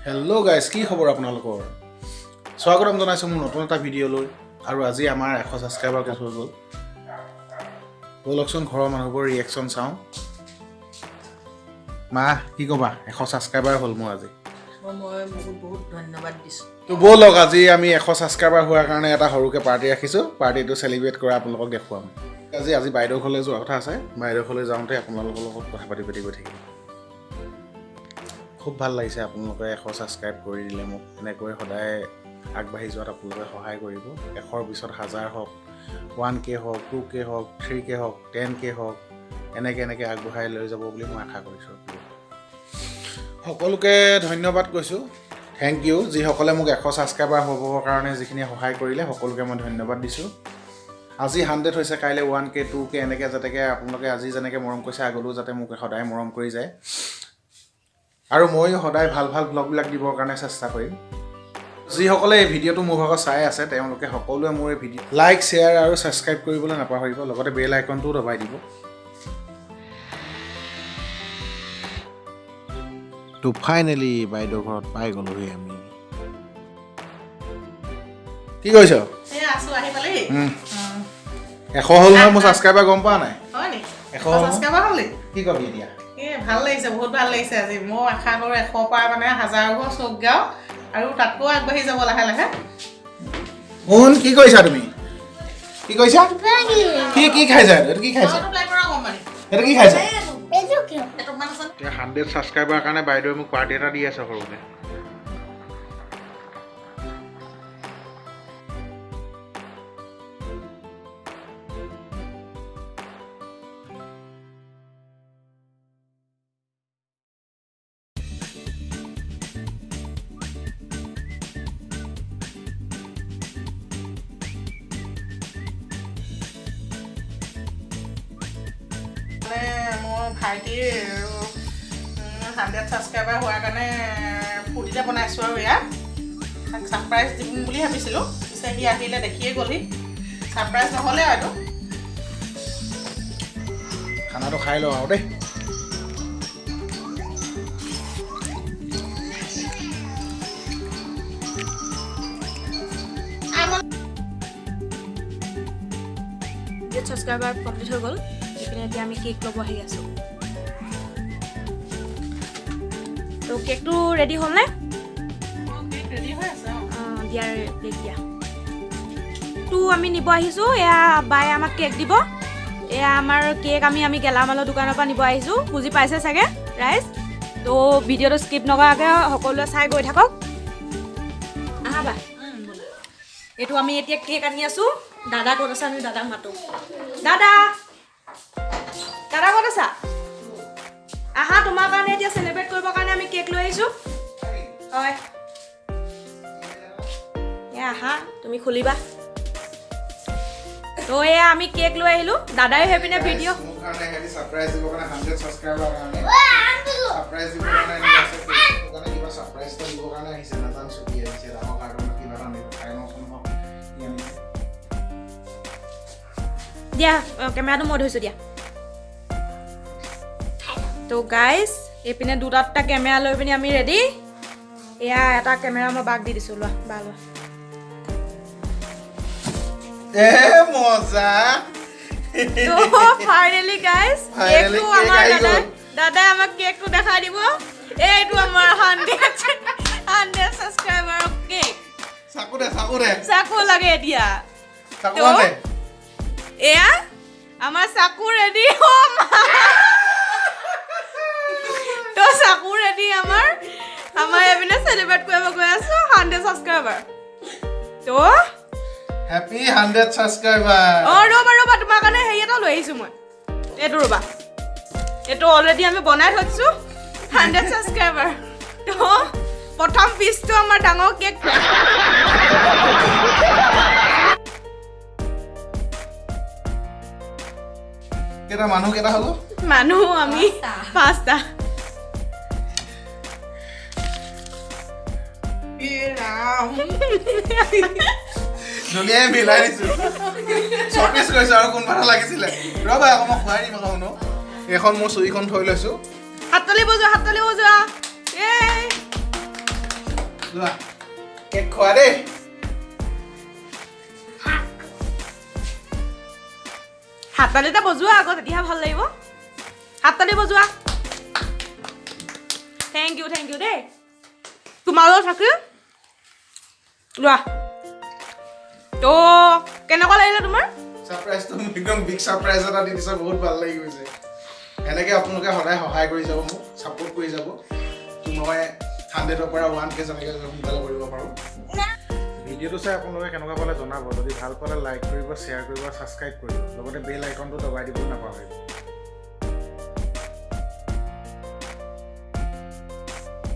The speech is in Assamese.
হেল্ল' গাইজ, কি খবৰ আপোনালোকৰ? স্বাগতম জনাইছোঁ মোৰ নতুন এটা ভিডিঅ'লৈ। আৰু আজি আমাৰ 100 ছাবস্ক্ৰাইবাৰ হৈ গ'ল। ব'লকচোন, ঘৰৰ মানুহবোৰৰ ৰিয়েকশ্যন চাওঁ। মা, কি ক'বা? 100 ছাবস্ক্ৰাইবাৰ হ'ল মোৰ আজি। মই বহুত বহুত ধন্যবাদ দিছোঁ। তো ব'লক, আজি আমি 100 ছাবস্ক্ৰাইবাৰ হোৱাৰ কাৰণে এটা সৰুকৈ পাৰ্টি ৰাখিছোঁ। পাৰ্টিটো চেলিব্ৰেট কৰা আপোনালোকক দেখুৱাম। আজি আজি বাইদেউ ঘৰলৈ যোৱাৰ কথা আছে। বাইদেউ ঘৰলৈ যাওঁতে আপোনালোকৰ লগত কথা পাতি পাতি গৈ থাকিম। খুব ভাল লাগিছে, আপোনালোকে 100 ছাবস্ক্ৰাইব কৰি দিলে মোক। এনেকৈ সদায় আগবাঢ়ি যোৱাত আপোনালোকে সহায় কৰিব। 100ৰ পিছত 1000 হওক, 1K হওক, 2K হওক, 3K হওক, 10K হওক, এনেকৈ এনেকৈ আগবঢ়াই লৈ যাব বুলি মই আশা কৰিছোঁ। সকলোকে ধন্যবাদ কৈছোঁ, thank U. যিসকলে মোক 100 ছাবস্ক্ৰাইবাৰ হ'বৰ কাৰণে যিখিনি সহায় কৰিলে, সকলোকে মই ধন্যবাদ দিছোঁ। আজি 100 হৈছে, কাইলৈ 1K, 2K, এনেকৈ যাতে আপোনালোকে আজি যেনেকৈ মৰম কৰিছে, আগলৈও যাতে মোক সদায় মৰম কৰি যায়। আৰু ময়ো সদায় ভাল ভাল ভ্লগবিলাক দিবৰ কাৰণে চেষ্টা কৰিম। যিসকলে এই ভিডিঅ'টো মোৰ ভাগত চাই আছে, তেওঁলোকে সকলোৱে মোৰ এই ভিডিঅ' লাইক, শ্বেয়াৰ আৰু ছাবস্ক্ৰাইব কৰিবলৈ নাপাহৰিব। লগতে বেল আইকনটোও দবাই দিব। তো ফাইনেলি বাইদেউ ঘৰত পাই গ'লোহি আমি। কি কৰিছ? এই আছোঁ, আহি পালেহি। 100 হ'ল নহয় মোৰ ছাবস্ক্ৰাইবাৰ, গম পোৱা নাই? হয় নি? 100 হ'ল। ছাবস্ক্ৰাইবাৰ হ'লি? কি কবি এতিয়া? এই ভাল লাগিছে, বহুত ভাল লাগিছে আজি। মই আশা কৰোঁ 100ৰ পৰা মানে হাজাৰ ঘৰ চব গাওঁ আৰু তাতকৈও আগবাঢ়ি যাব লাহে লাহে। শুন, কি কৰিছা তুমি? কি কৰিছা? কি কি খাইছা? এইটো কি খাইছা? এইটো কি খাইছা? এতিয়া 100 ছাবস্ক্ৰাইবাৰ কাৰণে বাইদেৱে মোক পাৰ্টি এটা দি আছে সৰুকৈ। মানে মোৰ ভাইটিৰ 100 ছাবস্ক্ৰাইবাৰ হোৱাৰ কাৰণে ফূৰ্তিতে বনাইছোঁ আৰু এয়া তাক ছাৰপ্ৰাইজ দিম বুলি ভাবিছিলোঁ। পিছে সি আহিলে, দেখিয়ে গ'লহি, ছাৰপ্ৰাইজ নহ'লে আৰু এইটো। খানাটো খাই লওঁ আৰু দেই। ছাবস্ক্ৰাইবাৰ কমপ্লিট হৈ গ'ল। সেইপিনে এতিয়া আমি কেক ল'ব আহি আছোঁ। তো কেকটো ৰেডি হ'লনে? অঁ, দিয়া, কেক দিয়া। তো আমি নিব আহিছোঁ। এয়া বায়ে আমাক কেক দিব। এয়া আমাৰ কেক আমি আমি গেলামালৰ দোকানৰ পৰা নিব আহিছোঁ। বুজি পাইছে চাগে ৰাইজ? তো ভিডিঅ'টো স্কিপ নকৰাকৈ সকলোৱে চাই গৈ থাকক। আহা বা, এইটো আমি এতিয়া কেক আনি আছোঁ। দাদা ক'ত আছে? আমি দাদাক মাতোঁ। দাদা, দাদা ক'ত আছা? আহা, তোমাৰ কাৰণে এতিয়া চেলিব্ৰেট কৰিবৰ কাৰণে আমি কেক লৈ আহিছোঁ। হয়, এয়া আহা, তুমি খুলিবা। তো এয়া আমি কেক লৈ আহিলোঁ। দাদাই সেইপিনে ভিডিঅ' মোৰ কাৰণে সিহঁতি ছাৰপ্ৰাইজ দিবৰ কাৰণে, 100 ছাবস্ক্ৰাইবাৰ কাৰণে ছাৰপ্ৰাইজ দিবৰ কাৰণে আনি আছে কেক। মোৰ কাৰণে কিবা ছাৰপ্ৰাইজ এটা দিবৰ কাৰণে আহিছে, নাজানিছোঁ কি আহিছে। ডাঙৰ কাৰ্টুনত কিবা এটা আনিব, চাই লওঁচোন হওক কি আনিছে। দিয়া, কেমেৰাটো মই ধৰিছোঁ দিয়া। তো গাইজ, এইপিনে দুটা দুটা কেমেৰা লৈ পিনি আমি ৰেডি। এয়া এটা কেমেৰা মই বাক দি দিছোঁ, লোৱা বা, লোৱা। এ মজা। তো ফাইনেলি গাইজ, Finally কেকটো cake আমাৰ আহি দাদাই গ'ল। দাদাই আমাক কেকটো দেখাই দিব। এইটো আমাৰ 100 ছাবস্ক্ৰাইবাৰৰ কেক। চাকু দে, চাকু দে। চাকু লাগে এতিয়া? চাকু তো? আনে। এয়া আমাৰ চাকু ৰেডি। তো চাকু ৰেডি আমাৰ। আমাৰ এইপিনে চেলিব্ৰেট কৰিব গৈ আছো 100 ছাবস্ক্ৰাইবাৰ। তো হেপী 100 ছাবস্ক্ৰাইবাৰ। অঁ, ৰ'বা ৰ'বা, তোমাৰ কাৰণে হেৰি এটা লৈ আহিছোঁ মই। এইটো ৰ'বা, এইটো অলৰেডি আমি বনাই থৈ দিছোঁ 100 ছাবস্ক্ৰাইবাৰ। তো প্ৰথম পিচটো আমাৰ ডাঙৰ কেক। কেইটা মানুহ, কেইটা হ'লো? মানুহ আমি পাঁচটা। ৰাম। ধুনীয়াই মিলাই দিছো, ছপিচ কৰিছো। আৰু কোনোবা এটা লাগিছিলে, ৰ'বা আকৌ মই খুৱাই দিম আকৌ। শুনো, এইখন মোৰ চুৰিখন থৈ লৈছোঁ। হাততালি বজোৱা, হাততালি বজোৱা। এই। লোৱা, কেক খোৱা দেই। হাততালিটা বজোৱা আকৌ, তেতিয়াহে ভাল লাগিব। হাততালি বজোৱা। Thank U, thank U দেই। তোমালৈ থাকিল, লোৱা। তো কেনেকুৱা লাগিলে তোমাৰ? ছাৰপ্ৰাইজটো একদম বিগ ছাৰপ্ৰাইজ এটা দি দিছে, বহুত ভাল লাগি গৈছে। এনেকৈ আপোনালোকে সদায় সহায় কৰি যাব, মোক ছাপোৰ্ট কৰি যাব, মই 100ৰ পৰা 1K যেনেকৈ সোনকালে কৰিব পাৰোঁ। ভিডিঅ'টো চাই আপোনালোকে কেনেকুৱা পালে জনাব। যদি ভাল পালে লাইক কৰিব, শ্বেয়াৰ কৰিব, ছাবস্ক্ৰাইব কৰিব, লগতে বেল আইকনটো দবাই দিবও নাপাহৰিব।